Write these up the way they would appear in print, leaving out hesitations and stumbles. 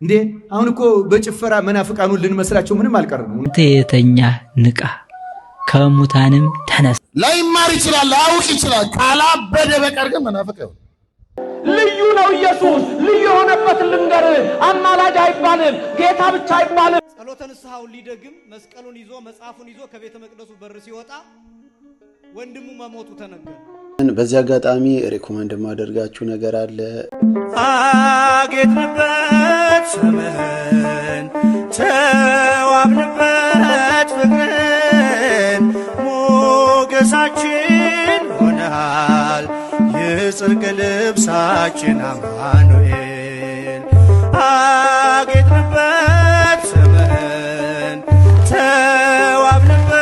እንዴ፣ አሁን እኮ በጭፈራ መናፍቃኑን ልንመስላቸው ምንም አልቀረም። አንተ የተኛህ ንቃ፣ ከሙታንም ተነሳ። ላይማር ይችላል፣ ላያውቅ ይችላል። ካላበደ በቀር ግን መናፍቅ አይሆንም። ልዩ ነው ኢየሱስ። ልዩ የሆነበት ልንገር፣ አማላጅ አይባልም፣ ጌታ ብቻ አይባልም። ጸሎተ ንስሐውን ሊደግም መስቀሉን ይዞ መጽሐፉን ይዞ ከቤተ መቅደሱ በር ሲወጣ ወንድሙ መሞቱ ተነገረ። በዚህ አጋጣሚ recommend የማደርጋችሁ ነገር አለ። አጌጥንበት ስምህን፣ ተዋብንበት ፍቅርህን፣ ሞገሳችን ሆነሃል የጽድቅ ልብሳችን አማኑኤል። አጌጥንበት ስምህን፣ ተዋብንበት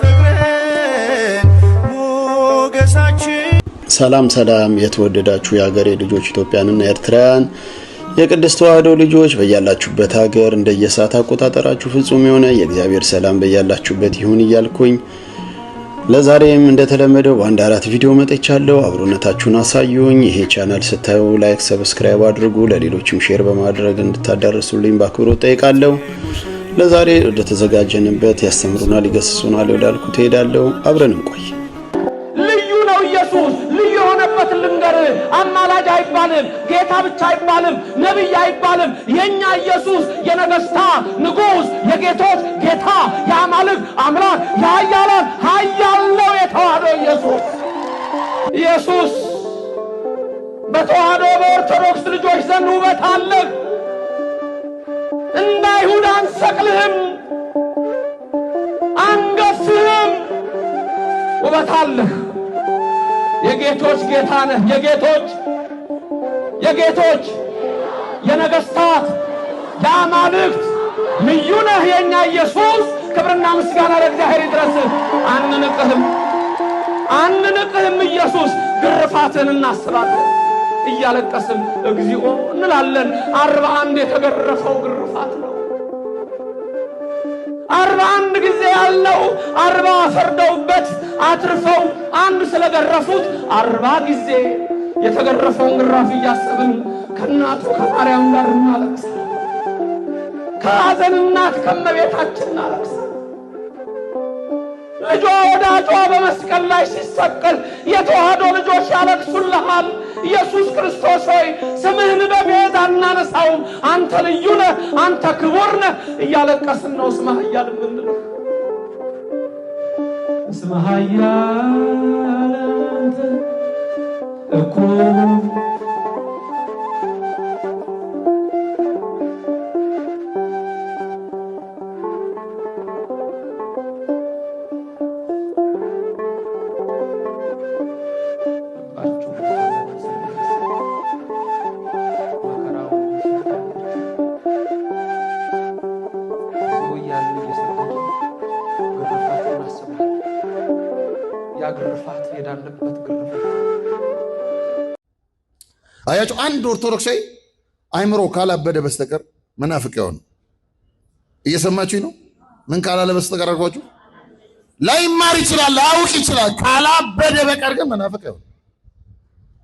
ፍቅርህን፣ ሞገሳችን ሰላም ሰላም፣ የተወደዳችሁ የሀገሬ ልጆች፣ ኢትዮጵያንና ኤርትራውያን የቅድስት ተዋሕዶ ልጆች፣ በያላችሁበት ሀገር እንደየሰዓት አቆጣጠራችሁ ፍጹም የሆነ የእግዚአብሔር ሰላም በያላችሁበት ይሁን እያልኩኝ ለዛሬም እንደተለመደው በአንድ አራት ቪዲዮ መጥቻለሁ። አብሮነታችሁን አሳዩኝ። ይሄ ቻናል ስታዩ like፣ subscribe አድርጉ። ለሌሎችም share በማድረግ እንድታዳርሱልኝ በአክብሮት ጠይቃለሁ። ለዛሬ ወደ ተዘጋጀንበት ያስተምሩናል፣ ይገስጹናል ወዳልኩት እሄዳለሁ። አብረን እንቆይ። ልዩ ነው ኢየሱስ። ልዩ የሆነበት ልንገር፣ አማላጅ አይባልም፣ ጌታ ብቻ አይባልም፣ ነቢይ አይባልም። የኛ ኢየሱስ የነገስታት ንጉሥ፣ የጌቶች ጌታ፣ የአማልክት አምላክ፣ የኃያላን ኃያል ነው የተዋህዶ ኢየሱስ። ኢየሱስ በተዋህዶ በኦርቶዶክስ ልጆች ዘንድ ውበት አለህ። እንደ አይሁድ አንሰቅልህም፣ አንገፍህም። ውበት አለህ። የጌቶች ጌታ ነህ። የጌቶች የጌቶች የነገስታት የአማልክት ልዩ ነህ የኛ ኢየሱስ። ክብርና ምስጋና ለእግዚአብሔር ይድረስ። አንንቅህም፣ አንንቅህም ኢየሱስ። ግርፋትህን እናስባለን፣ እያለቀስን እግዚኦ እንላለን። 41 የተገረፈው ግርፋት ነው። 41 ጊዜ ያለው 40 ፈርደውበት አትርፈው አንድ ስለገረፉት 40 ጊዜ የተገረፈውን ግራፍ እያሰብን ከእናቱ ከማርያም ጋር እናለቅሳለን። ከሐዘን እናት ከመቤታችን እናለቅሳለን። ልጇ ወዳጇ በመስቀል ላይ ሲሰቀል የተዋህዶ ልጆች ያለቅሱልሃል። ኢየሱስ ክርስቶስ ሆይ፣ ስምህን በቤዛ አናነሳውም፣ አንተ ልዩ ነህ፣ አንተ ክቡር ነህ። እያለቀስን ነው እስመ ኃያል የምንልህ። እስመ ኃያል አንተ እኮ ያ ግርፋት የዳንበት ግርፋት። አያችሁ፣ አንድ ኦርቶዶክሳዊ አይምሮ ካላበደ በስተቀር መናፍቅ አይሆንም። እየሰማችሁኝ ነው? ምን ካላለ በስተቀር አልኳችሁ? ላይማር ይችላል፣ ላያውቅ ይችላል። ካላበደ በቀር ግን መናፍቅ አይሆንም።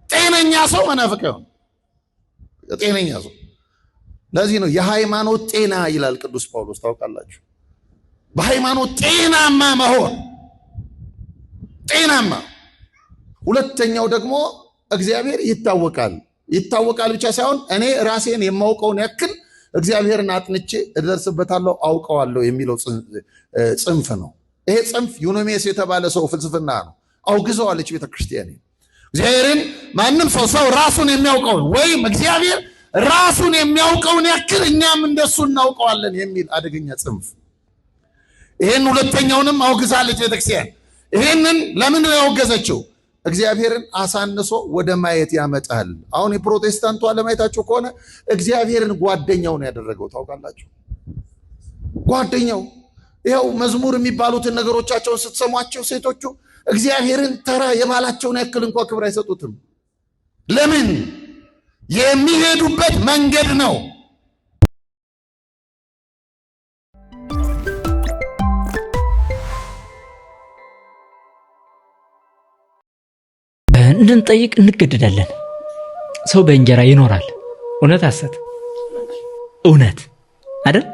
ጤነኛ ሰው መናፍቅ አይሆንም። ጤነኛ ሰው። ለዚህ ነው የሃይማኖት ጤና ይላል ቅዱስ ጳውሎስ። ታውቃላችሁ፣ በሃይማኖት ጤናማ መሆን፣ ጤናማ። ሁለተኛው ደግሞ እግዚአብሔር ይታወቃል። ይታወቃል ብቻ ሳይሆን እኔ ራሴን የማውቀውን ያክል እግዚአብሔርን አጥንቼ እደርስበታለሁ፣ አውቀዋለሁ የሚለው ጽንፍ ነው። ይሄ ጽንፍ ዩኖሜስ የተባለ ሰው ፍልስፍና ነው። አውግዘዋለች ቤተክርስቲያን። እግዚአብሔርን ማንም ሰው ራሱን የሚያውቀውን ወይም እግዚአብሔር ራሱን የሚያውቀውን ያክል እኛም እንደሱ እናውቀዋለን የሚል አደገኛ ጽንፍ። ይሄን ሁለተኛውንም አውግዛለች ቤተክርስቲያን። ይሄንን ለምን ነው ያወገዘችው? እግዚአብሔርን አሳንሶ ወደ ማየት ያመጣል። አሁን የፕሮቴስታንቱ አለማየታቸው ከሆነ እግዚአብሔርን ጓደኛው ነው ያደረገው። ታውቃላችሁ፣ ጓደኛው። ይኸው መዝሙር የሚባሉትን ነገሮቻቸውን ስትሰሟቸው ሴቶቹ እግዚአብሔርን ተራ የባላቸውን ያክል እንኳ ክብር አይሰጡትም። ለምን? የሚሄዱበት መንገድ ነው። እንድንጠይቅ እንገደዳለን። ሰው በእንጀራ ይኖራል። እውነት ሐሰት? እውነት አይደል?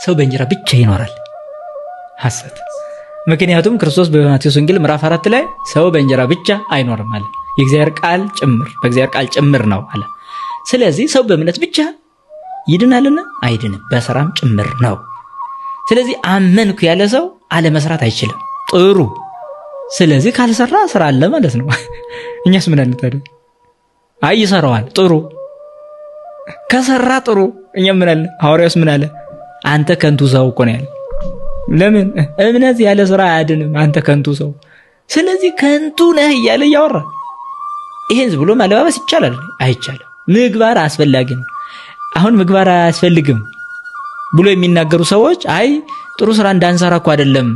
ሰው በእንጀራ ብቻ ይኖራል፣ ሐሰት። ምክንያቱም ክርስቶስ በማቴዎስ ወንጌል ምዕራፍ 4 ላይ ሰው በእንጀራ ብቻ አይኖርም አለ። የእግዚአብሔር ቃል ጭምር፣ በእግዚአብሔር ቃል ጭምር ነው አለ። ስለዚህ ሰው በእምነት ብቻ ይድናልና? አይድንም፣ በስራም ጭምር ነው። ስለዚህ አመንኩ ያለ ሰው አለመስራት አይችልም። ጥሩ። ስለዚህ ካልሰራ ስራ አለ ማለት ነው። እኛስ ምን አለ ታዲያ? አይ ይሰራዋል። ጥሩ። ከሰራ ጥሩ። እኛ ምን አለ? ሐዋርያውስ ምን አለ? አንተ ከንቱ ሰው እኮ ነው ያለ። ለምን? እምነት ያለ ስራ አያድንም፣ አንተ ከንቱ ሰው። ስለዚህ ከንቱ ነህ እያለ እያወራ ይሄን ብሎ ማለባበስ ይቻላል? አይቻልም። ምግባር አስፈላጊ ነው። አሁን ምግባር አያስፈልግም ብሎ የሚናገሩ ሰዎች አይ ጥሩ ስራ እንዳንሰራ እኮ አይደለም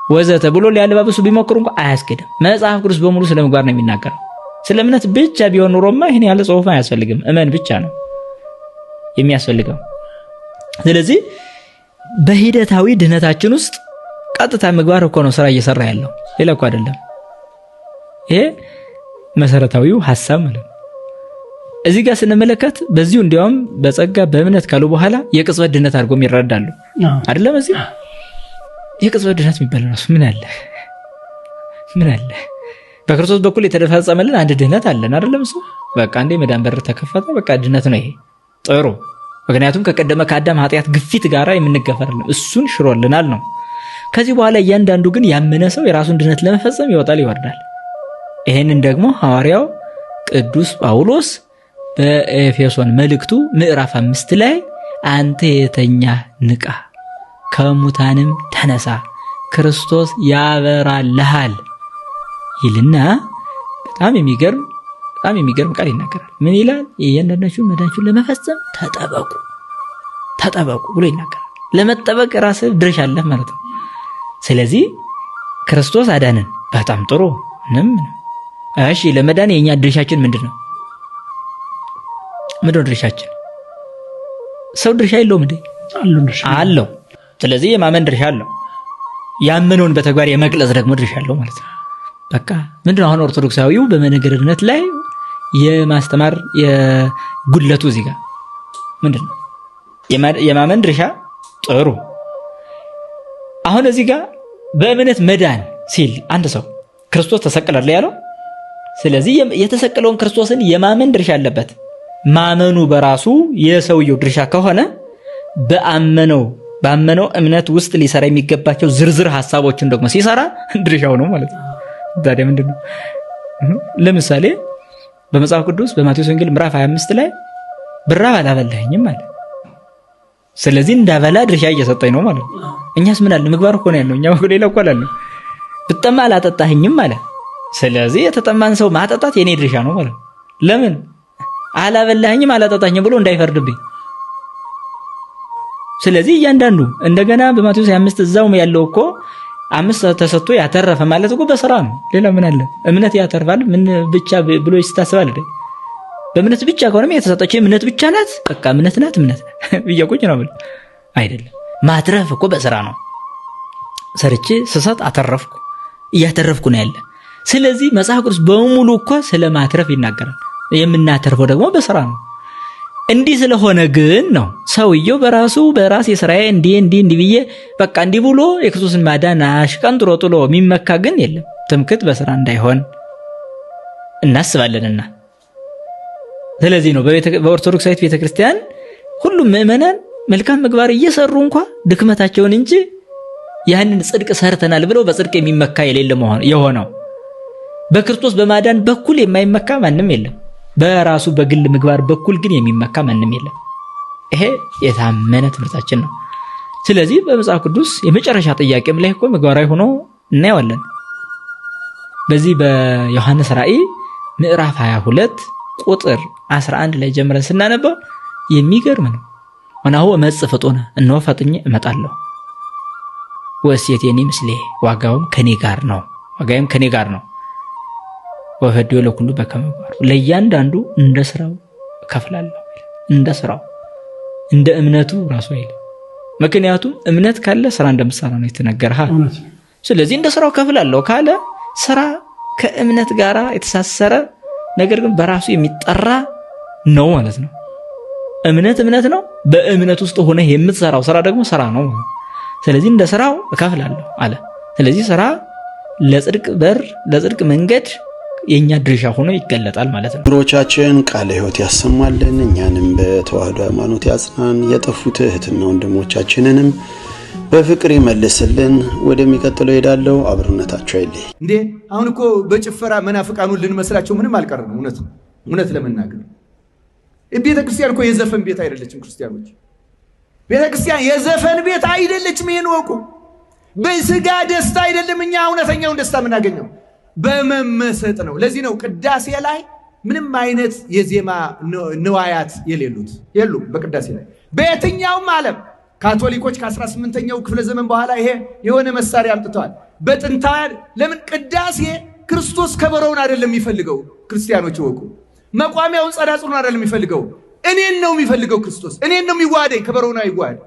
ወዘተ ብሎ ሊያለባብሱ ቢሞክሩ እንኳ አያስኬድም። መጽሐፍ ቅዱስ በሙሉ ስለ ምግባር ነው የሚናገረው። ስለ እምነት ብቻ ቢሆን ኑሮማ ይሄን ያለ ጽሑፍ አያስፈልግም። እመን ብቻ ነው የሚያስፈልገው። ስለዚህ በሂደታዊ ድህነታችን ውስጥ ቀጥታ ምግባር እኮ ነው ስራ እየሰራ ያለው፣ ሌላ እኮ አይደለም። ይሄ መሰረታዊው ሐሳብ ማለት ነው። እዚህ ጋር ስንመለከት በዚሁ እንዲያውም በጸጋ በእምነት ካሉ በኋላ የቅጽበት ድህነት አድርጎም ይረዳሉ። አይደለም? እዚህ የቅጽበት ድህነት የሚባል ራሱ ምን አለ? ምን አለ? በክርስቶስ በኩል የተፈጸመልን አንድ ድህነት አለን አይደለም? እሱ በቃ አንዴ መዳን በር ተከፈተ፣ በቃ ድህነት ነው ይሄ። ጥሩ። ምክንያቱም ከቀደመ ከአዳም ኃጢአት ግፊት ጋራ የምንገፋ አይደለም፣ እሱን ሽሮልናል ነው። ከዚህ በኋላ እያንዳንዱ ግን ያመነ ሰው የራሱን ድህነት ለመፈጸም ይወጣል ይወርዳል። ይሄንን ደግሞ ሐዋርያው ቅዱስ ጳውሎስ በኤፌሶን መልእክቱ ምዕራፍ 5 ላይ አንተ የተኛ ንቃ፣ ከሙታንም ተነሳ፣ ክርስቶስ ያበራልሃል ይልና በጣም የሚገርም ቃል ይናገራል። ምን ይላል? እያንዳንዳችሁ መዳናችሁን ለመፈጸም ተጠበቁ ተጠበቁ ብሎ ይናገራል። ለመጠበቅ ራስህ ድርሻ አለህ ማለት ነው። ስለዚህ ክርስቶስ አዳነን፣ በጣም ጥሩ። ምንም እሺ፣ ለመዳን የኛ ድርሻችን ምንድነው? ምንድነው ድርሻችን? ሰው ድርሻ የለውም እንዴ? አለው። ስለዚህ የማመን ድርሻ አለው። ያመነውን በተግባር የመግለጽ ደግሞ ድርሻ አለው ማለት ነው። በቃ ምንድነው አሁን ኦርቶዶክሳዊው በመነገርነት ላይ የማስተማር የጉድለቱ እዚህ ጋር ምንድነው? የማመን ድርሻ ጥሩ። አሁን እዚህ ጋር በእምነት መዳን ሲል አንድ ሰው ክርስቶስ ተሰቅሏል ያለው፣ ስለዚህ የተሰቀለውን ክርስቶስን የማመን ድርሻ አለበት። ማመኑ በራሱ የሰውየው ድርሻ ከሆነ ባመነው እምነት ውስጥ ሊሰራ የሚገባቸው ዝርዝር ሐሳቦችን ደግሞ ሲሰራ ድርሻው ነው ማለት ነው። ታዲያ ምንድነው? ለምሳሌ በመጽሐፍ ቅዱስ በማቴዎስ ወንጌል ምዕራፍ 25 ላይ ብራብ አላበላኸኝም አለ። ስለዚህ እንዳበላ ድርሻ እየሰጠኝ ነው ማለት ነው። እኛስ ምን አለ? ምግባር እኮ ነው ያለው። እኛ ሌላ እኮ አላልንም። ብጠማ አላጠጣኸኝም አለ። ስለዚህ የተጠማን ሰው ማጠጣት የኔ ድርሻ ነው ማለት ነው። ለምን አላበላኸኝም አላጠጣኸኝም ብሎ እንዳይፈርድብኝ። ስለዚህ እያንዳንዱ እንደገና በማቴዎስ 25 እዛው ያለው እኮ 5 ተሰጥቶ ያተረፈ ማለት እኮ በስራ ነው። ሌላ ምን አለ? እምነት ያተርፋል ምን ብቻ ብሎ ይስታስባል እንዴ? በእምነት ብቻ ከሆነም የተሰጠች እምነት ብቻ ናት። በቃ እምነት ናት፣ እምነት ብዬ ቁጭ ነው ብሎ አይደለም። ማትረፍ እኮ በስራ ነው። ሰርቼ ስሰጥ አተረፍኩ፣ እያተረፍኩ ነው ያለ። ስለዚህ መጽሐፍ ቅዱስ በሙሉ እኮ ስለ ማትረፍ ይናገራል። የምናተርፈው ደግሞ በስራ ነው። እንዲህ ስለሆነ ግን ነው ሰውየው በራሱ በራሴ ስራዬ እንዲህ እንዲህ እንዲህ ብዬ በቃ እንዲህ ብሎ የክርስቶስን ማዳን አሽቀንጥሮ ጥሎ የሚመካ ግን የለም። ትምክህት በስራ እንዳይሆን እናስባለንና ስለዚህ ነው በኦርቶዶክሳዊት ቤተክርስቲያን ሁሉም ምእመናን መልካም ምግባር እየሰሩ እንኳ ድክመታቸውን እንጂ ያንን ጽድቅ ሰርተናል ብለው በጽድቅ የሚመካ የሌለ የሆነው። በክርስቶስ በማዳን በኩል የማይመካ ማንም የለም። በራሱ በግል ምግባር በኩል ግን የሚመካ ማንም የለም። ይሄ የታመነ ትምህርታችን ነው። ስለዚህ በመጽሐፍ ቅዱስ የመጨረሻ ጥያቄም ላይ እኮ ምግባራዊ ሆኖ እናየዋለን። በዚህ በዮሐንስ ራእይ ምዕራፍ 22 ቁጥር 11 ላይ ጀምረን ስናነበው የሚገርም ነው። ወናሁ እመጽእ ፍጡነ፣ እነሆ ፈጥኜ እመጣለሁ፣ ወእሴቴኒ ምስሌ፣ ዋጋውም ከኔ ጋር ነው፣ ዋጋዬም ከኔ ጋር ነው፣ ወፈድዮ ለኩሉ በከመ ምግባሩ፣ ለእያንዳንዱ እንደ ስራው እከፍላለሁ። እንደ ስራው እንደ እምነቱ ራሱ አይልም። ምክንያቱም እምነት ካለ ስራ እንደምትሰራ ነው የተነገረህ። ስለዚህ እንደ ስራው እከፍላለሁ ካለ ስራ ከእምነት ጋራ የተሳሰረ ነገር ግን በራሱ የሚጠራ ነው ማለት ነው። እምነት እምነት ነው። በእምነት ውስጥ ሆነህ የምትሰራው ስራ ደግሞ ስራ ነው። ስለዚህ እንደ ስራው እከፍላለሁ አለ። ስለዚህ ስራ ለጽድቅ በር ለጽድቅ መንገድ የኛ ድርሻ ሆኖ ይገለጣል ማለት ነው። ሮቻችን ቃለ ሕይወት ያሰማልን፣ እኛንም በተዋህዶ ሃይማኖት ያጽናን፣ የጠፉት እህትና ወንድሞቻችንንም በፍቅር ይመልስልን። ወደሚቀጥለው ሄዳለው። አብሮነታቸው አይለይ። እንዴ አሁን እኮ በጭፈራ መናፍቃኑን ልንመስላቸው ምንም አልቀረንም። እውነት ነው፣ እውነት ለመናገር ቤተ ክርስቲያን እኮ የዘፈን ቤት አይደለችም። ክርስቲያኖች፣ ቤተ ክርስቲያን የዘፈን ቤት አይደለችም። ይሄን ወቁ። በስጋ ደስታ አይደለም እኛ እውነተኛውን ደስታ የምናገኘው በመመሰጥ ነው። ለዚህ ነው ቅዳሴ ላይ ምንም አይነት የዜማ ንዋያት የሌሉት የሉም። በቅዳሴ ላይ በየትኛውም ዓለም ካቶሊኮች ከ18ኛው ክፍለ ዘመን በኋላ ይሄ የሆነ መሳሪያ አምጥተዋል። በጥንታውያን ለምን ቅዳሴ ክርስቶስ ከበሮውን አይደለም የሚፈልገው። ክርስቲያኖች እወቁ። መቋሚያውን ጸናጽሉን አይደለም የሚፈልገው፣ እኔን ነው የሚፈልገው ክርስቶስ። እኔን ነው የሚዋደኝ፣ ከበሮውን አይዋሃድ።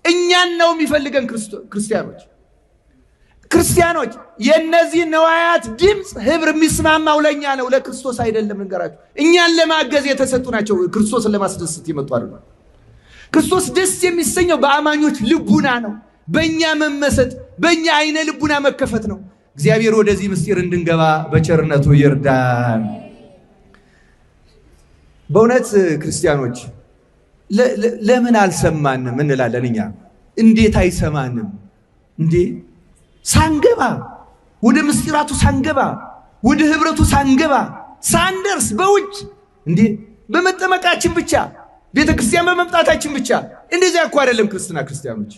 እኛን ነው የሚፈልገን ክርስቲያኖች። ክርስቲያኖች የእነዚህ ነዋያት ድምፅ ህብር የሚስማማው ለእኛ ነው፣ ለክርስቶስ አይደለም። ልንገራችሁ፣ እኛን ለማገዝ የተሰጡ ናቸው። ክርስቶስን ለማስደሰት የመጡ አይደለም። ክርስቶስ ደስ የሚሰኘው በአማኞች ልቡና ነው፣ በእኛ መመሰጥ፣ በእኛ አይነ ልቡና መከፈት ነው። እግዚአብሔር ወደዚህ ምስጢር እንድንገባ በቸርነቱ ይርዳን። በእውነት ክርስቲያኖች ለምን አልሰማንም እንላለን እኛ። እንዴት አይሰማንም እንዴ? ሳንገባ ወደ ምስጢራቱ ሳንገባ ወደ ህብረቱ ሳንገባ ሳንደርስ በውጭ እንዴ በመጠመቃችን ብቻ ቤተ ክርስቲያን በመምጣታችን ብቻ እንደዚያ እኮ አይደለም ክርስትና። ክርስቲያኖች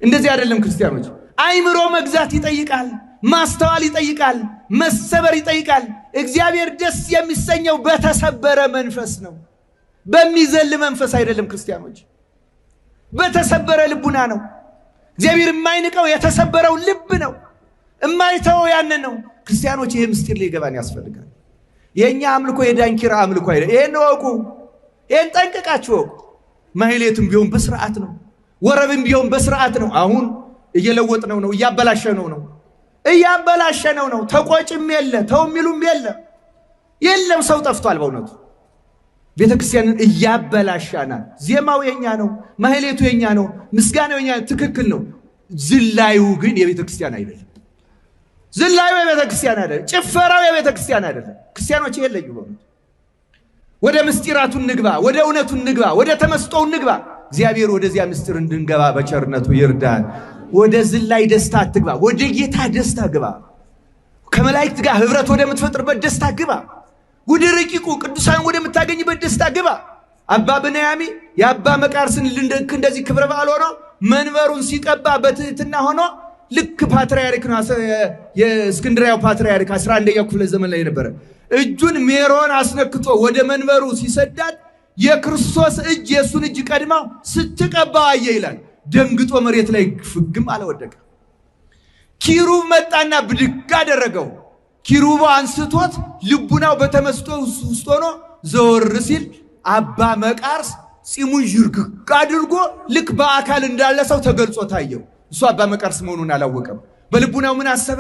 እንደዚህ አይደለም ክርስቲያኖች። አይምሮ መግዛት ይጠይቃል፣ ማስተዋል ይጠይቃል፣ መሰበር ይጠይቃል። እግዚአብሔር ደስ የሚሰኘው በተሰበረ መንፈስ ነው፣ በሚዘል መንፈስ አይደለም። ክርስቲያኖች በተሰበረ ልቡና ነው። እግዚአብሔር የማይንቀው የተሰበረው ልብ ነው፣ የማይተወው ያንን ነው። ክርስቲያኖች ይሄ ምስጢር ሊገባን ያስፈልጋል። የእኛ አምልኮ የዳንኪራ አምልኮ አይደለም። ይሄን እወቁ፣ ይሄን ጠንቅቃችሁ እወቁ። ማህሌትም ቢሆን በስርዓት ነው፣ ወረብም ቢሆን በስርዓት ነው። አሁን እየለወጥነው ነው፣ እያበላሸነው ነው፣ እያበላሸነው ነው። ተቆጭም የለ ተው የሚሉም የለ የለም። ሰው ጠፍቷል በእውነቱ። ቤተ ክርስቲያንን እያበላሻናል። ዜማው የኛ ነው፣ ማህሌቱ የኛ ነው፣ ምስጋናው የኛ ነው። ትክክል ነው። ዝላዩ ግን የቤተ ክርስቲያን አይደለም። ዝላዩ የቤተ ክርስቲያን አይደለም። ጭፈራው የቤተ ክርስቲያን አይደለም። ክርስቲያኖች ይሄን ለዩ። በእውነቱ ወደ ምስጢራቱ እንግባ፣ ወደ እውነቱ እንግባ፣ ወደ ተመስጦው እንግባ። እግዚአብሔር ወደዚያ ምስጢር እንድንገባ በቸርነቱ ይርዳን። ወደ ዝላይ ደስታ አትግባ፣ ወደ ጌታ ደስታ ግባ። ከመላእክት ጋር ህብረት ወደምትፈጥርበት ደስታ ግባ። ወደ ረቂቁ ቅዱሳን ወደምታገኝበት ደስታ ግባ። አባ ብንያሚ የአባ መቃርስን ልክ እንደዚህ ክብረ በዓል ሆኖ መንበሩን ሲቀባ በትህትና ሆኖ ልክ ፓትርያርክ ነው፣ የእስክንድርያው ፓትርያርክ 11ኛው ክፍለ ዘመን ላይ ነበረ። እጁን ሜሮን አስነክቶ ወደ መንበሩ ሲሰዳት የክርስቶስ እጅ የእሱን እጅ ቀድማው ስትቀባው አየ ይላል። ደንግጦ መሬት ላይ ፍግም አለወደቀ። ኪሩብ መጣና ብድግ አደረገው። ኪሩቡ አንስቶት ልቡናው በተመስጦ ውስጥ ሆኖ ዘወር ሲል አባ መቃርስ ፂሙን ዥርግግ አድርጎ ልክ በአካል እንዳለ ሰው ተገልጾ ታየው። እሱ አባ መቃርስ መሆኑን አላወቀም። በልቡናው ምን አሰበ?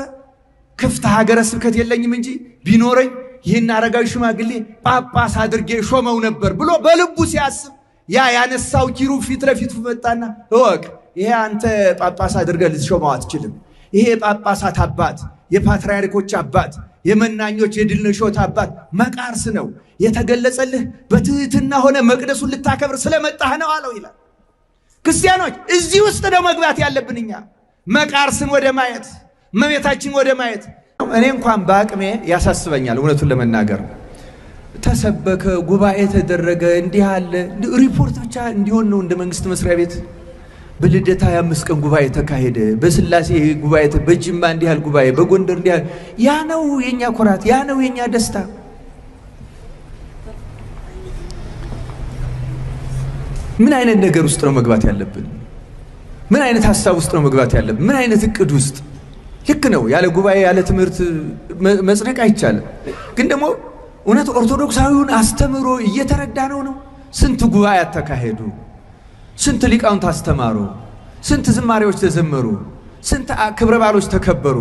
ክፍት ሀገረ ስብከት የለኝም እንጂ ቢኖረኝ ይህን አረጋዊ ሽማግሌ ጳጳስ አድርጌ ሾመው ነበር ብሎ በልቡ ሲያስብ ያ ያነሳው ኪሩብ ፊት ለፊቱ መጣና እወቅ፣ ይሄ አንተ ጳጳስ አድርገህ ልትሾመው አትችልም። ይሄ የጳጳሳት አባት፣ የፓትርያርኮች አባት፣ የመናኞች የድልነሾት አባት መቃርስ ነው። የተገለጸልህ በትህትና ሆነ መቅደሱን ልታከብር ስለመጣህ ነው አለው ይላል። ክርስቲያኖች እዚህ ውስጥ ነው መግባት ያለብን እኛ መቃርስን ወደ ማየት፣ እመቤታችን ወደ ማየት። እኔ እንኳን በአቅሜ ያሳስበኛል እውነቱን ለመናገር ተሰበከ፣ ጉባኤ ተደረገ፣ እንዲህ አለ ሪፖርት ብቻ እንዲሆን ነው እንደ መንግስት መስሪያ ቤት። በልደታ 25 ቀን ጉባኤ ተካሄደ፣ በስላሴ ጉባኤ፣ በጅማ እንዲህ ያህል ጉባኤ፣ በጎንደር እንዲህ ያህል። ያ ነው የኛ ኩራት፣ ያ ነው የኛ ደስታ። ምን አይነት ነገር ውስጥ ነው መግባት ያለብን? ምን አይነት ሀሳብ ውስጥ ነው መግባት ያለብን? ምን አይነት እቅድ ውስጥ? ልክ ነው፣ ያለ ጉባኤ ያለ ትምህርት መጽደቅ አይቻልም። ግን ደግሞ እውነት ኦርቶዶክሳዊውን አስተምሮ እየተረዳ ነው ነው። ስንት ጉባኤ ተካሄዱ፣ ስንት ሊቃውንት አስተማሩ፣ ስንት ዝማሬዎች ተዘመሩ፣ ስንት ክብረ በዓሎች ተከበሩ።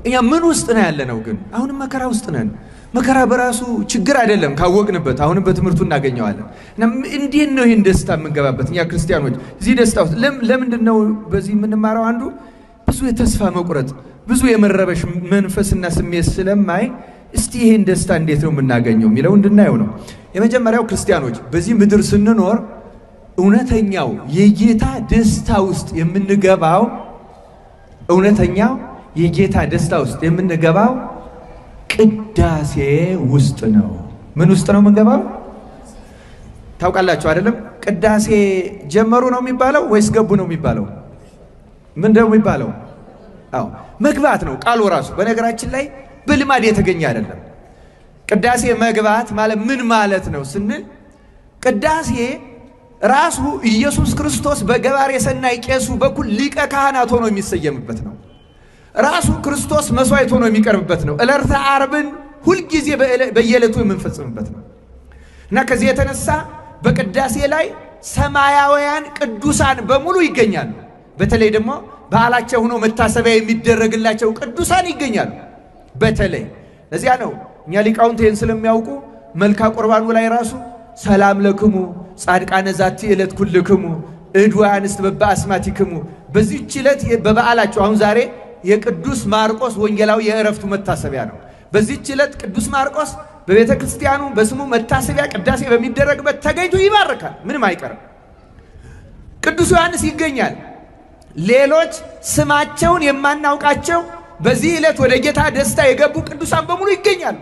እኛ ምን ውስጥ ነው ያለነው? ግን አሁንም መከራ ውስጥ ነን። መከራ በራሱ ችግር አይደለም ካወቅንበት፣ አሁንም በትምህርቱ እናገኘዋለን። እና እንዴት ነው ይህን ደስታ የምንገባበት? እኛ ክርስቲያኖች እዚህ ደስታ ውስጥ ለምንድን ነው በዚህ የምንማረው? አንዱ ብዙ የተስፋ መቁረጥ፣ ብዙ የመረበሽ መንፈስና ስሜት ስለማይ እስቲ ይህን ደስታ እንዴት ነው የምናገኘው የሚለው እንድናየው ነው። የመጀመሪያው ክርስቲያኖች በዚህ ምድር ስንኖር እውነተኛው የጌታ ደስታ ውስጥ የምንገባው፣ እውነተኛው የጌታ ደስታ ውስጥ የምንገባው ቅዳሴ ውስጥ ነው። ምን ውስጥ ነው የምንገባው? ታውቃላችሁ አይደለም? ቅዳሴ ጀመሩ ነው የሚባለው ወይስ ገቡ ነው የሚባለው? ምን ነው የሚባለው? አዎ መግባት ነው ቃሉ ራሱ። በነገራችን ላይ በልማድ የተገኘ አይደለም። ቅዳሴ መግባት ማለት ምን ማለት ነው ስንል፣ ቅዳሴ ራሱ ኢየሱስ ክርስቶስ በገባሬ ሰናይ ቄሱ በኩል ሊቀ ካህናት ሆኖ የሚሰየምበት ነው። ራሱ ክርስቶስ መስዋዕት ሆኖ የሚቀርብበት ነው። ዕለተ ዓርብን ሁልጊዜ በየዕለቱ የምንፈጽምበት ነው እና ከዚህ የተነሳ በቅዳሴ ላይ ሰማያውያን ቅዱሳን በሙሉ ይገኛሉ። በተለይ ደግሞ በዓላቸው ሆኖ መታሰቢያ የሚደረግላቸው ቅዱሳን ይገኛሉ። በተለይ ለዚያ ነው እኛ ሊቃውንት ይህን ስለሚያውቁ መልካ ቁርባኑ ላይ ራሱ ሰላም ለክሙ ጻድቃነ ዛቲ ዕለት ኩልክሙ እድዋ አንስት በበአስማቲክሙ፣ በዚህች ዕለት በበዓላቸው፣ አሁን ዛሬ የቅዱስ ማርቆስ ወንጌላዊ የእረፍቱ መታሰቢያ ነው። በዚህች ዕለት ቅዱስ ማርቆስ በቤተ ክርስቲያኑ በስሙ መታሰቢያ ቅዳሴ በሚደረግበት ተገኝቶ ይባርካል። ምንም አይቀርም። ቅዱስ ዮሐንስ ይገኛል። ሌሎች ስማቸውን የማናውቃቸው በዚህ ዕለት ወደ ጌታ ደስታ የገቡ ቅዱሳን በሙሉ ይገኛሉ።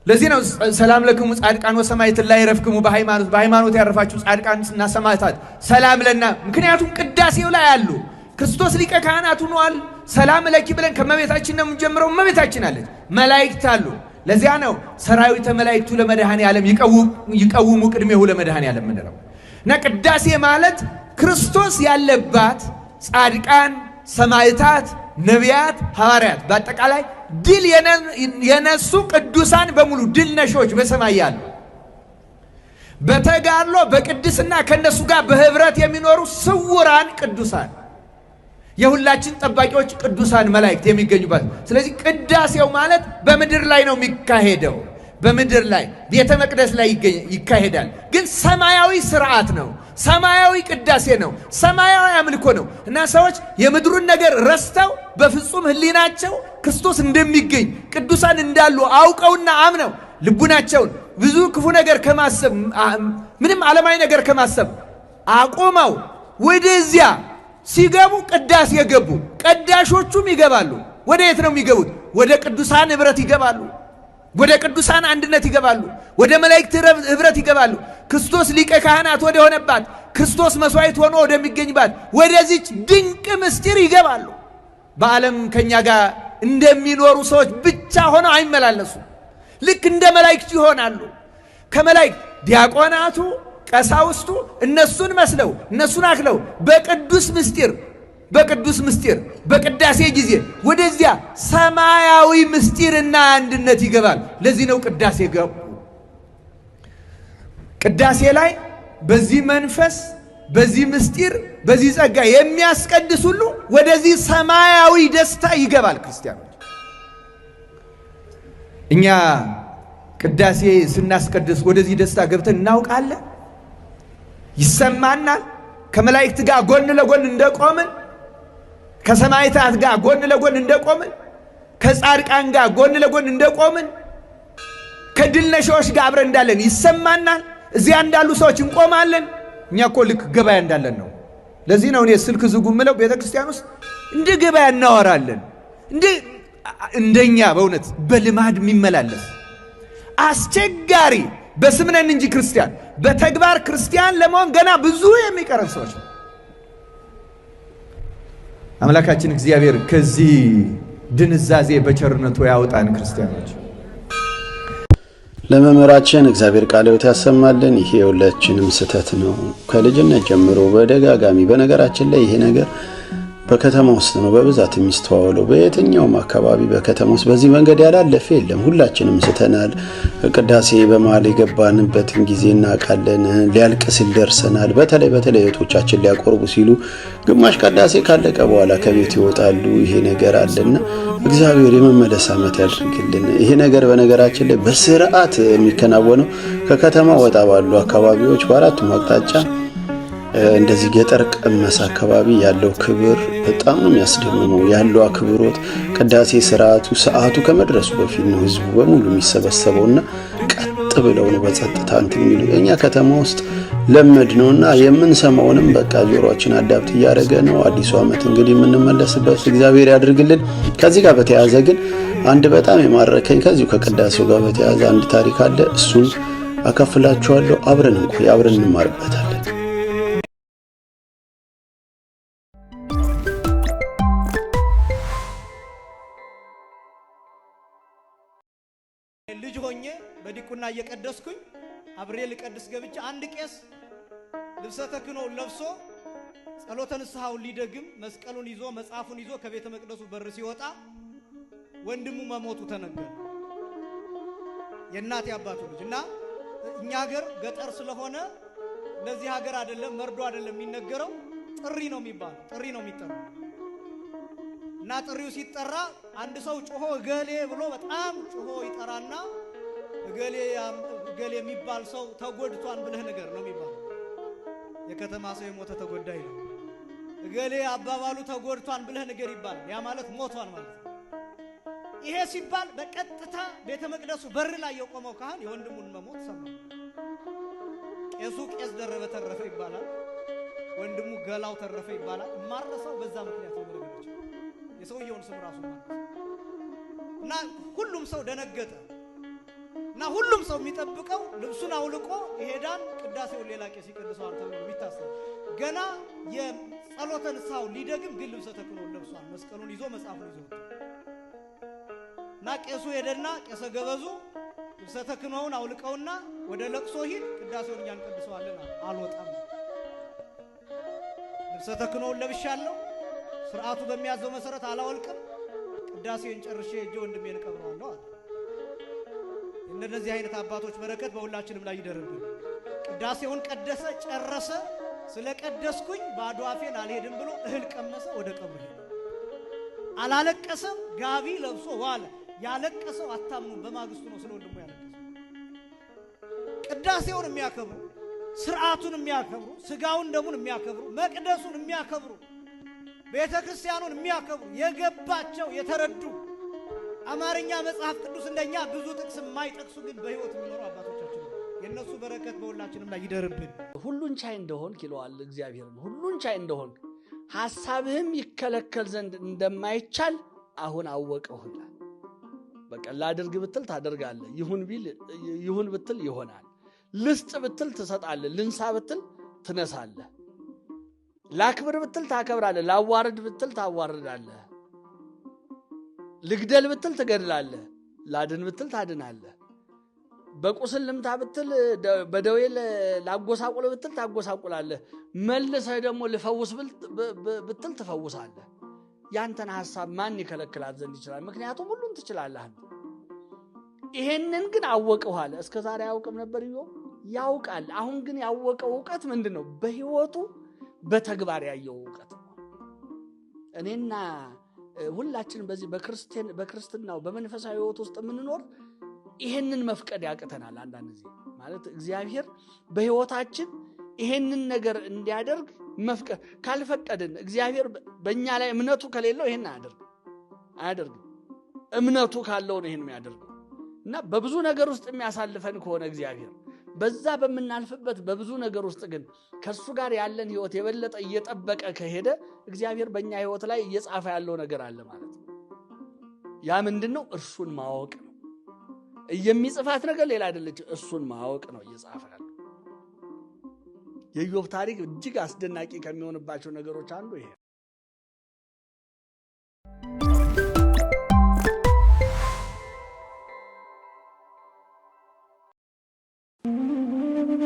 ለዚህ ነው ሰላም ለክሙ ጻድቃን ወሰማዕት ላይ ረፍክሙ በሃይማኖት፣ በሃይማኖት ያረፋችሁ ጻድቃንና ሰማዕታት ሰላም ለና። ምክንያቱም ቅዳሴው ላይ አሉ። ክርስቶስ ሊቀ ካህናት ሆኗል። ሰላም ለኪ ብለን ከመቤታችን ነው የምንጀምረው። እመቤታችን አለች፣ መላእክት አሉ። ለዚያ ነው ሰራዊተ መላእክቱ ለመድኃኔ ዓለም ይቀውሙ ቅድሜሁ ለመድኃኔ ዓለም የምንለው። እና ቅዳሴ ማለት ክርስቶስ ያለባት፣ ጻድቃን፣ ሰማዕታት፣ ነቢያት፣ ሐዋርያት፣ በአጠቃላይ ድል የነሱ ቅዱሳን በሙሉ፣ ድል ነሾች በሰማይ ያሉ፣ በተጋድሎ በቅድስና ከነሱ ጋር በህብረት የሚኖሩ ስውራን ቅዱሳን፣ የሁላችን ጠባቂዎች ቅዱሳን መላእክት የሚገኙባት። ስለዚህ ቅዳሴው ማለት በምድር ላይ ነው የሚካሄደው። በምድር ላይ ቤተ መቅደስ ላይ ይካሄዳል። ግን ሰማያዊ ስርዓት ነው። ሰማያዊ ቅዳሴ ነው። ሰማያዊ አምልኮ ነው። እና ሰዎች የምድሩን ነገር ረስተው በፍጹም ሕሊናቸው ክርስቶስ እንደሚገኝ፣ ቅዱሳን እንዳሉ አውቀውና አምነው ልቡናቸውን ብዙ ክፉ ነገር ከማሰብ፣ ምንም ዓለማዊ ነገር ከማሰብ አቁመው ወደዚያ ሲገቡ ቅዳሴ ገቡ። ቀዳሾቹም ይገባሉ። ወደ የት ነው የሚገቡት? ወደ ቅዱሳን ኅብረት ይገባሉ። ወደ ቅዱሳን አንድነት ይገባሉ። ወደ መላእክት ኅብረት ይገባሉ። ክርስቶስ ሊቀ ካህናት ወደ ሆነባት፣ ክርስቶስ መስዋዕት ሆኖ ወደሚገኝባት ወደዚች ድንቅ ምስጢር ይገባሉ። በዓለም ከኛ ጋር እንደሚኖሩ ሰዎች ብቻ ሆነው አይመላለሱም። ልክ እንደ መላእክት ይሆናሉ። ከመላእክት ዲያቆናቱ፣ ቀሳውስቱ እነሱን መስለው፣ እነሱን አክለው በቅዱስ ምስጢር በቅዳሴ ጊዜ ወደዚያ ሰማያዊ ምስጢርና አንድነት ይገባል። ለዚህ ነው ቅዳሴ ገቡ። ቅዳሴ ላይ በዚህ መንፈስ፣ በዚህ ምስጢር፣ በዚህ ጸጋ የሚያስቀድስ ሁሉ ወደዚህ ሰማያዊ ደስታ ይገባል። ክርስቲያኖች፣ እኛ ቅዳሴ ስናስቀድስ ወደዚህ ደስታ ገብተን እናውቃለን? ይሰማናል? ከመላእክት ጋር ጎን ለጎን እንደቆምን፣ ከሰማዕታት ጋር ጎን ለጎን እንደቆምን፣ ከጻድቃን ጋር ጎን ለጎን እንደቆምን፣ ከድል ነሺዎች ጋር አብረን እንዳለን ይሰማናል። እዚያ እንዳሉ ሰዎች እንቆማለን። እኛ እኮ ልክ ገበያ እንዳለን ነው። ለዚህ ነው እኔ ስልክ ዝጉ የምለው። ቤተ ክርስቲያን ውስጥ እንደ ገበያ እናወራለን። እንደኛ በእውነት በልማድ የሚመላለስ አስቸጋሪ፣ በስም ነን እንጂ ክርስቲያን፣ በተግባር ክርስቲያን ለመሆን ገና ብዙ የሚቀረን ሰዎች ነው። አምላካችን እግዚአብሔር ከዚህ ድንዛዜ በቸርነቱ ያውጣን ክርስቲያኖች። ለመምህራችን እግዚአብሔር ቃለ ሕይወት ያሰማልን። ይሄ የሁላችንም ስህተት ነው። ከልጅነት ጀምሮ በደጋጋሚ፣ በነገራችን ላይ ይሄ ነገር በከተማ ውስጥ ነው በብዛት የሚስተዋለው። በየትኛውም አካባቢ በከተማ ውስጥ በዚህ መንገድ ያላለፈ የለም። ሁላችንም ስተናል። ቅዳሴ በመሀል የገባንበትን ጊዜ እናውቃለን። ሊያልቅ ሲል ደርሰናል። በተለይ በተለይ እህቶቻችን ሊያቆርቡ ሲሉ ግማሽ ቅዳሴ ካለቀ በኋላ ከቤት ይወጣሉ። ይሄ ነገር አለና እግዚአብሔር የመመለስ ዓመት ያድርግልን። ይሄ ነገር በነገራችን ላይ በስርዓት የሚከናወነው ከከተማ ወጣ ባሉ አካባቢዎች በአራቱም አቅጣጫ እንደዚህ ገጠር ቀመስ አካባቢ ያለው ክብር በጣም ነው የሚያስደምመው። ያለው አክብሮት ቅዳሴ ስርዓቱ ሰዓቱ ከመድረሱ በፊት ነው ህዝቡ በሙሉ የሚሰበሰበውና ቀጥ ብለው ነው በጸጥታ እንትን የሚሉ። እኛ ከተማ ውስጥ ለመድ ነውና የምንሰማውንም በቃ ጆሮአችን adapt እያደረገ ነው። አዲሱ ዓመት እንግዲህ የምንመለስበት እግዚአብሔር ያድርግልን። ከዚህ ጋር በተያያዘ ግን አንድ በጣም የማረከኝ ከዚሁ ከቅዳሴው ጋር በተያያዘ አንድ ታሪክ አለ። እሱን አካፍላችኋለሁ። አብረን እንቆይ፣ አብረን እንማርበታለን። ልጅ ሆኜ በዲቁና እየቀደስኩኝ አብሬ ልቀድስ ገብቼ አንድ ቄስ ልብሰ ተክህኖውን ለብሶ ጸሎተ ንስሐውን ሊደግም መስቀሉን ይዞ መጽሐፉን ይዞ ከቤተ መቅደሱ በር ሲወጣ ወንድሙ መሞቱ ተነገረ። የእናት አባቱ ልጅ እና እኛ ሀገር ገጠር ስለሆነ ለዚህ ሀገር አይደለም መርዶ አይደለም የሚነገረው፣ ጥሪ ነው የሚባለው፣ ጥሪ ነው የሚጠራው። እና ጥሪው ሲጠራ አንድ ሰው ጮሆ እገሌ ብሎ በጣም ጮሆ ይጠራና እገሌ እገሌ የሚባል ሰው ተጎድቷን ብለህ ነገር ነው የሚባለው። የከተማ ሰው የሞተ ተጎዳ ይላል። እገሌ አባባሉ ተጎድቷን ብለህ ነገር ይባላል። ያ ማለት ሞቷን ማለት ነው። ይሄ ሲባል በቀጥታ ቤተ መቅደሱ በር ላይ የቆመው ካህን የወንድሙን መሞት ሰማ። ቄሱ ቄስ ደረበ ተረፈ ይባላል። ወንድሙ ገላው ተረፈ ይባላል። ማረሰው በዛ ምክንያት ነው። በነገራችን የሰውየውን ስም ራሱ ማለት እና ሁሉም ሰው ደነገጠ። እና ሁሉም ሰው የሚጠብቀው ልብሱን አውልቆ ይሄዳል፣ ቅዳሴውን ሌላ ቄስ ይቀድሰዋል ተብሎ የሚታሰብ ገና የጸሎተ ንስሐውን ሊደግም ግን ልብሰ ተክህኖውን ለብሷል። መስቀሉን ይዞ መጽሐፉን ይዞ እና ቄሱ ሄደና ቄሰ ገበዙ ልብሰ ተክህኖውን አውልቀውና ወደ ለቅሶ ሂድ፣ ቅዳሴውን እኛ እንቀድሰዋለን አለ። አልወጣም፣ ልብሰ ተክህኖውን ለብሻለሁ፣ ስርዓቱ በሚያዘው መሰረት አላወልቅም፣ ቅዳሴን ጨርሼ ሄጄ ወንድሜን እቀብረዋለሁ አለ። እንደነዚህ አይነት አባቶች በረከት በሁላችንም ላይ ይደርብን። ቅዳሴውን ቀደሰ፣ ጨረሰ። ስለቀደስኩኝ ባዶ አፌን አልሄድም ብሎ እህል ቀመሰ፣ ወደ ቀብሩ ሄደ። አላለቀሰም፣ ጋቢ ለብሶ ዋለ። ያለቀሰው አታምኑም፣ በማግስቱ ነው ስለ ወንድሙ ያለቀሰው። ቅዳሴውን የሚያከብሩ ስርዓቱን የሚያከብሩ ስጋውን ደሙን የሚያከብሩ መቅደሱን የሚያከብሩ ቤተ ክርስቲያኑን የሚያከብሩ የገባቸው የተረዱ አማርኛ መጽሐፍ ቅዱስ እንደኛ ብዙ ጥቅስ የማይጠቅሱ ግን በሕይወት የሚኖሩ አባቶቻችን ነው። የእነሱ በረከት በሁላችንም ላይ ይደርብን። ሁሉን ቻይ እንደሆንክ ይለዋል እግዚአብሔርን። ሁሉን ቻይ እንደሆንክ ሐሳብህም ይከለከል ዘንድ እንደማይቻል አሁን አወቅሁ ይላል። በቃ ላድርግ ብትል ታደርጋለህ፣ ይሁን ብትል ይሆናል፣ ልስጥ ብትል ትሰጣለህ፣ ልንሳ ብትል ትነሳለህ፣ ላክብር ብትል ታከብራለህ፣ ላዋርድ ብትል ታዋርዳለህ፣ ልግደል ብትል ትገድላለህ፣ ላድን ብትል ታድናለህ፣ በቁስል ልምታ ብትል በደዌ ላጎሳቁል ብትል ታጎሳቁላለህ፣ መልሰህ ደግሞ ልፈውስ ብትል ትፈውሳለህ። ያንተን ሐሳብ ማን ይከለክላት ዘንድ ይችላል? ምክንያቱም ሁሉን ትችላለህ። ይሄንን ግን አወቅሁ አለ። እስከ ዛሬ አያውቅም ነበር ኢዮብ? ያውቃል። አሁን ግን ያወቀው እውቀት ምንድን ነው? በሕይወቱ በተግባር ያየው እውቀት ነው። እኔና ሁላችንም በዚህ በክርስትናው በመንፈሳዊ ሕይወት ውስጥ የምንኖር ይሄንን መፍቀድ ያቅተናል። አንዳንድ ጊዜ ማለት እግዚአብሔር በሕይወታችን ይሄንን ነገር እንዲያደርግ መፍቀድ ካልፈቀድን እግዚአብሔር በእኛ ላይ እምነቱ ከሌለው ይሄን አያደርግም። እምነቱ ካለው ነው ይሄን የሚያደርገው። እና በብዙ ነገር ውስጥ የሚያሳልፈን ከሆነ እግዚአብሔር በዛ በምናልፍበት በብዙ ነገር ውስጥ ግን ከእሱ ጋር ያለን ሕይወት የበለጠ እየጠበቀ ከሄደ እግዚአብሔር በእኛ ሕይወት ላይ እየጻፈ ያለው ነገር አለ ማለት ነው። ያ ምንድን ነው? እርሱን ማወቅ ነው። የሚጽፋት ነገር ሌላ አይደለች፣ እሱን ማወቅ ነው እየጻፈ ያለው። የኢዮብ ታሪክ እጅግ አስደናቂ ከሚሆንባቸው ነገሮች አንዱ ይሄ።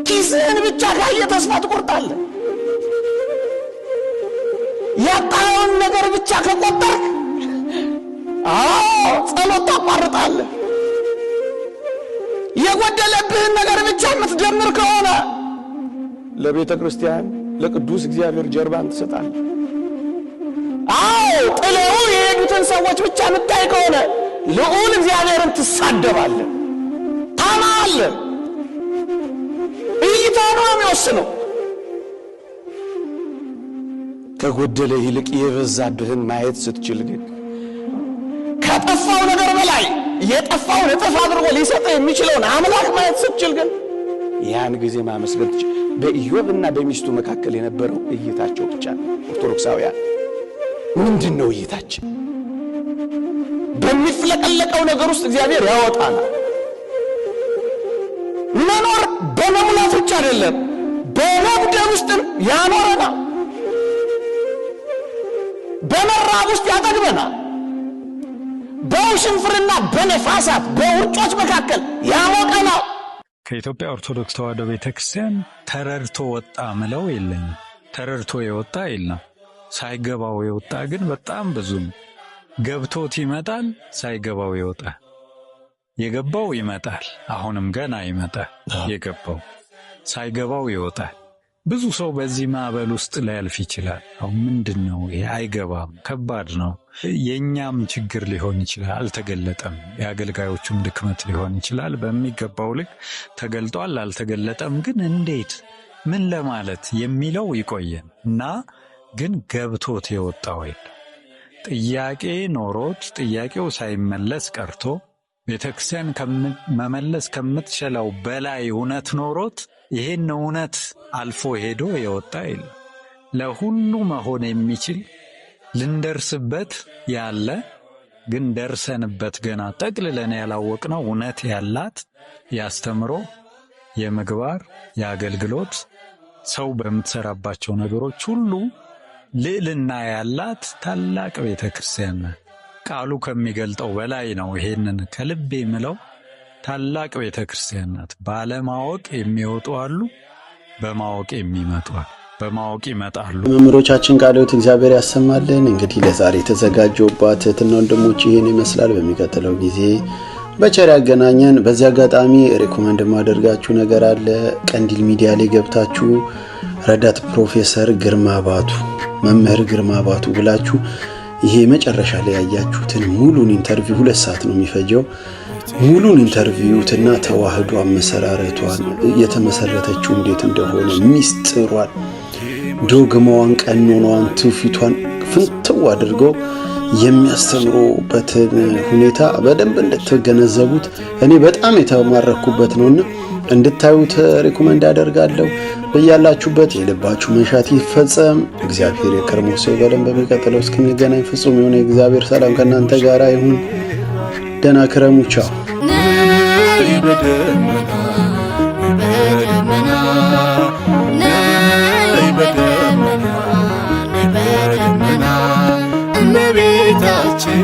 ኪስህን ብቻ ካየ ተስፋ ትቆርጣለህ። ያጣኸውን ነገር ብቻ ከቆጠርክ፣ አዎ፣ ጸሎት ታቋርጣለህ። የጎደለብህን ነገር ብቻ የምትደምር ከሆነ ለቤተ ክርስቲያን፣ ለቅዱስ እግዚአብሔር ጀርባን ትሰጣለህ። አዎ፣ ጥለው የሄዱትን ሰዎች ብቻ የምታይ ከሆነ ልዑል እግዚአብሔርን ትሳደባለህ፣ ታማለህ። እይታ ነው የሚወስነው። ከጎደለ ይልቅ የበዛብህን ማየት ስትችል ግን፣ ከጠፋው ነገር በላይ የጠፋውን እጥፍ አድርጎ ሊሰጥህ የሚችለውን አምላክ ማየት ስትችል ግን ያን ጊዜ ማመስገን ትችል። በኢዮብና በሚስቱ መካከል የነበረው እይታቸው ብቻ ነው። ኦርቶዶክሳውያን፣ ምንድን ነው እይታችን? በሚፍለቀለቀው ነገር ውስጥ እግዚአብሔር ያወጣናል። መኖር በመሙላት ብቻ አይደለም፣ በመጉደል ውስጥም ያኖረናል። በመራብ ውስጥ ያጠግበናል። በውሽንፍርና በነፋሳት በውርጮች መካከል ያሞቀናል። ከኢትዮጵያ ኦርቶዶክስ ተዋሕዶ ቤተክርስቲያን ተረድቶ ወጣ ምለው የለኝም። ተረድቶ የወጣ የለም። ሳይገባው የወጣ ግን በጣም ብዙ ነው። ገብቶት ይመጣል፣ ሳይገባው ይወጣል። የገባው ይመጣል፣ አሁንም ገና ይመጣል። የገባው ሳይገባው ይወጣል። ብዙ ሰው በዚህ ማዕበል ውስጥ ሊያልፍ ይችላል። አሁን ምንድን ነው ይሄ? አይገባም፣ ከባድ ነው። የእኛም ችግር ሊሆን ይችላል፣ አልተገለጠም። የአገልጋዮቹም ድክመት ሊሆን ይችላል። በሚገባው ልክ ተገልጧል፣ አልተገለጠም። ግን እንዴት፣ ምን ለማለት የሚለው ይቆየን እና ግን ገብቶት የወጣው የለም። ጥያቄ ኖሮት ጥያቄው ሳይመለስ ቀርቶ፣ ቤተክርስቲያን መመለስ ከምትችለው በላይ እውነት ኖሮት ይሄን እውነት አልፎ ሄዶ የወጣ የለም። ለሁሉ መሆን የሚችል፣ ልንደርስበት ያለ ግን ደርሰንበት ገና ጠቅልለን ያላወቅነው እውነት ያላት፣ የአስተምሮ፣ የምግባር፣ የአገልግሎት፣ ሰው በምትሰራባቸው ነገሮች ሁሉ ልዕልና ያላት ታላቅ ቤተ ክርስቲያን ናት። ቃሉ ከሚገልጠው በላይ ነው። ይሄንን ከልቤ የምለው ታላቅ ቤተ ክርስቲያን ናት። ባለማወቅ የሚወጡ አሉ፣ በማወቅ የሚመጡ አሉ። በማወቅ ይመጣሉ። መምህሮቻችን ቃለ ሕይወት እግዚአብሔር ያሰማልን። እንግዲህ ለዛሬ የተዘጋጀውባት እህትና ወንድሞች ይህን ይመስላል። በሚቀጥለው ጊዜ በቸር ያገናኘን። በዚህ አጋጣሚ recommend የማደርጋችሁ ነገር አለ። ቀንዲል ሚዲያ ላይ ገብታችሁ ረዳት ፕሮፌሰር ግርማ ባቱ፣ መምህር ግርማ ባቱ ብላችሁ ይሄ መጨረሻ ላይ ያያችሁትን ሙሉን interview፣ 2 ሰዓት ነው የሚፈጀው። ሙሉን interview ትና ተዋህዶ አመሰራረቷን፣ የተመሰረተችው እንዴት እንደሆነ ሚስጥሯን፣ ዶግማዋን፣ ቀኖናዋን፣ ትውፊቷን ፍንትው አድርገው የሚያስተምሩበትን ሁኔታ በደንብ እንድትገነዘቡት፣ እኔ በጣም የተማረኩበት ነውና እንድታዩት recommend አደርጋለሁ። በያላችሁበት የልባችሁ መሻት ይፈጸም። እግዚአብሔር የከርሞ ሰው ይበለን። በሚቀጥለው እስክንገናኝ ፍጹም የሆነ የእግዚአብሔር ሰላም ከእናንተ ጋር ይሁን። ደህና ክረሙ። ቻው። በደመና፣ በደመና፣ ነይ በደመና፣ ነይ በደመና እመቤታችን።